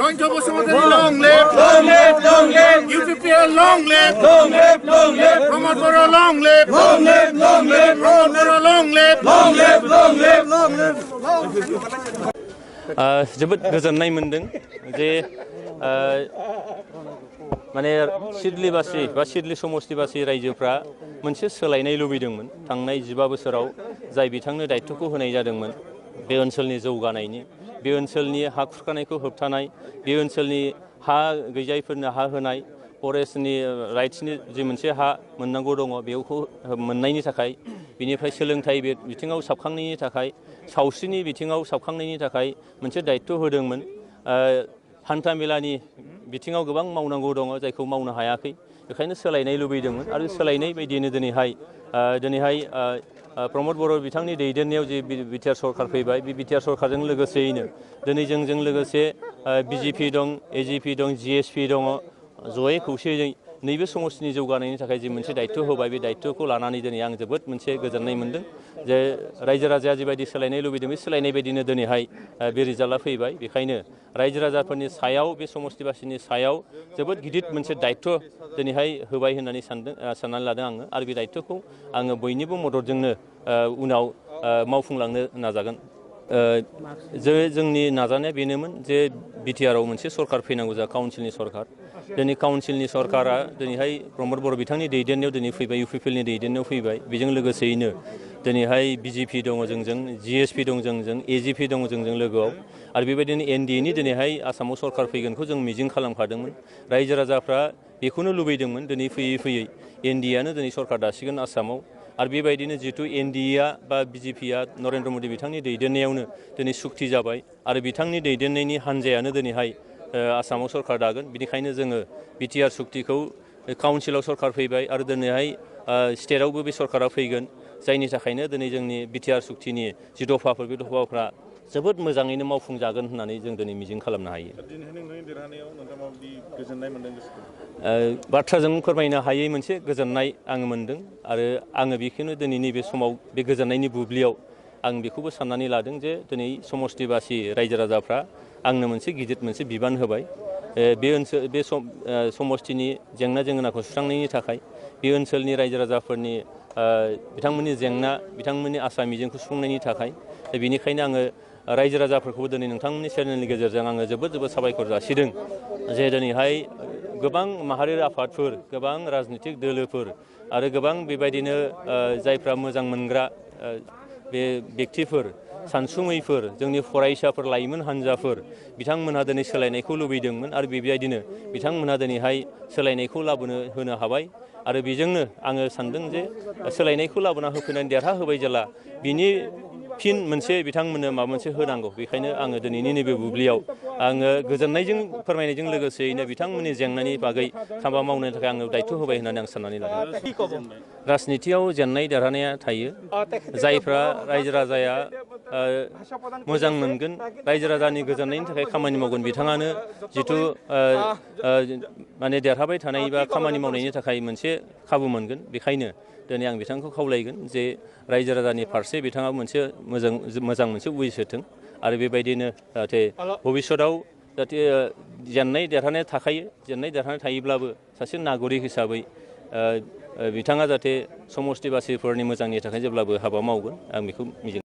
Jointo Bosumatarie, long live! Long live, long live! UPPL, long live! Long live, long live! Pramod Bora, long live! Long live, long live! Pramod Bora, long live! Long live, long live! Long live! जोबोद गोजोननाय मोनदों जे माने सिडलिबासी बा Siddeley समस्तिबासी रायजोफ्रा मोनसे सोलायनाय लुबैदोंमोन थांनाय 15 बोसोराव जाय बिथांनो दायित्वखौ होनाय जादोंमोन बे ओनसोलनि जौगानायनि बे ओनसोलनि हा खुरखानायखौ होबथानाय बे ओनसोलनि हा गैजायैफोरनो हा होनाय फरेस्टनि राइट्सनि जे मोनसे हा मोननांगौ दङ बेखौ मोननायनि थाखाय बिनिफ्राय सोलोंथाइ बिथिङाव साबखांनायनि थाखाय सावस्रिनि बिथिङाव साबखांनायनि थाखाय मोनसे दायित्व होदोंमोन हान्था मेलानि बिथिङाव गोबां मावनांगौ दङ जायखौ मावनो हायाखै बेखायनो सोलायनाय लुबैदोंमोन आरो सोलायनाय बायदियैनो दिनैहाय प्रमद बर' बिथांनि दैदेननायाव जे बिटिआर सरकार फैबाय बे बिटिआर सरकारजों लोगोसेयैनो दिनै जोंजों लोगोसे बिजेपि दं एजिपि दं जिएसपि दङ जयै खौसेयै नैबे समस्तिनि जौगानायनि थाखाय जे मोनसे दायित्व होबाय बे दायित्वखौ लानानै दिनै आं जोबोद मोनसे गोजोननाय मोनदों जे रायजो राजाया जिबायदि सोलायनाय लुबैदों बे सोलायनाय बायदिनो दिनैहाय बे रिजाल्टआ फैबाय बेखायनो रायजो राजाफोरनि सायाव बे समस्तिबासिनि सायाव जोबोद गिदिर मोनसे दायित्व दिनैहाय होबाय होननानै साननानै लादों आङो आरो बे दायित्वखौ आङो बयनिबो मददजोंनो उनाव मावफुंलांनो नाजागोन जोंनि नाजानाया बेनोमोन जे बिटिआरआव मोनसे सरकार फैनांगौ जा काउन्सिलनि सरकार दिनै काउन्सिलनि सरकारा दिनैहाय प्रमद बर' बिथांनि दैदेननायाव दिनै फैबाय इउपिपिएलनि दैदेननायाव फैबाय बेजों लोगोसेयैनो दिनैहाय बिजेपि दङ जोंजों जिएसपि दं जोंजों एजिपि दङ जोंजों लोगोआव आरो बेबायदिनो एनडिएनि दिनैहाय आसामाव सरकार फैगोनखौ जों मिजिं खालामखादोंमोन रायजो राजाफ्रा बेखौनो लुबैदोंमोन दिनै फैयै फैयै एनडिएआनो दिनै सरकार दासिगोन आसामाव आरो बेबायदिनो जिहेतु एनडिएआ बा बिजेपिआ नरेन्द्र मदि बिथांनि दैदेननायावनो दिनै सुक्ति जाबाय आरो बिथांनि दैदेननायनि हान्जायानो दिनैहाय आसामाव सरकार दागोन बेनिखायनो जोङो बिटिआर सुक्तिखौ काउन्सिलाव सरकार फैबाय आरो दिनैहाय स्टेटआवबो बे सरकारा फैगोन जायनि थाखायनो दिनै जोंनि बिटिआर सुक्तिनि जि दफाफोर बे दफाफ्रा जोबोद मोजाङैनो मावफुंजागोन होननानै जों दिनै मिजिं खालामनो हायो बाथ्राजों फोरमायनो हायै मोनसे गोजोननाय आङो मोनदों आरो आङो बेखौनो दिनैनि बे समाव बे गोजोननायनि बुब्लियाव आं बेखौबो साननानै लादों जे दिनै समस्तिबासि रायजो राजाफ्रा आंनो मोनसे गिदिर मोनसे बिबान होबाय बे ओनसोल बे समस्तिनि जेंना जेंगोनाखौ सुस्रांनायनि थाखाय बे ओनसोलनि रायजो राजाफोरनि बिथांमोननि जेंना बिथांमोननि आसा मिजिंखौ सुफुंनायनि थाखाय बेनिखायनो आङो रायजो राजाफोरखौबो दिनै नोंथांमोननि चेनेलनि गेजेरजों आङो जोबोद साबायखर जासिदों जे दिनैहाय गोबां माहारि आफादफोर गोबां राजनितिक दोलोफोर आरो गोबां बेबायदिनो जायफ्रा मोजां मोनग्रा बे बेक्तिफोर सानसुमैफोर जोंनि फरायसाफोर लाइमोन हान्जाफोर बिथांमोनहा दिनै सोलायनायखौ लुबैदोंमोन आरो बेबायदिनो बिथांमोनहा दिनैहाय सोलायनायखौ होनो हाबाय आरो बेजोंनो आङो सानदों जे सोलायनायखौ लाबोना होफैनानै देरहा होबाय जेला बिनि फिन मोनसे बिथांमोननो माबा मोनसे होनांगौ बेखायनो आङो दिनैनि नैबे बुब्लियाव आङो गोजोननायजों फोरमायनायजों लोगोसेयैनो बिथांमोननि जेंनानि बागै हाबा मावनो थाखाय आङो दायित्व होबाय होननानै आं साननानै लादों राजनितियाव जेननाय देरहानाया थायो जायफ्रा रायजो राजाया मोजां मोनगोन रायजो राजानि गोजोननायनि थाखाय खामानि मावगोन बिथाङानो जिथु माने देरहाबाय थानाय बा खामानि मावनायनि थाखाय मोनसे खाबु मोनगोन बेखायनो दिनै आं बिथांखौ खावलायगोन जे रायजो राजानि फारसे बिथाङा मोनसे मोजां मोनसे उइस होथों आरो बेबायदिनो जाहाथे भबिष्यतआव जाहाथे जेननाय देरहानाया थाखायो जेननाय देरहानाय थायोब्लाबो सासे नागरिक हिसाबै बिथाङा जाहाथे समस्तिबासिफोरनि मोजांनि थाखाय जेब्लाबो हाबा मावगोन आं बेखौ मिजिं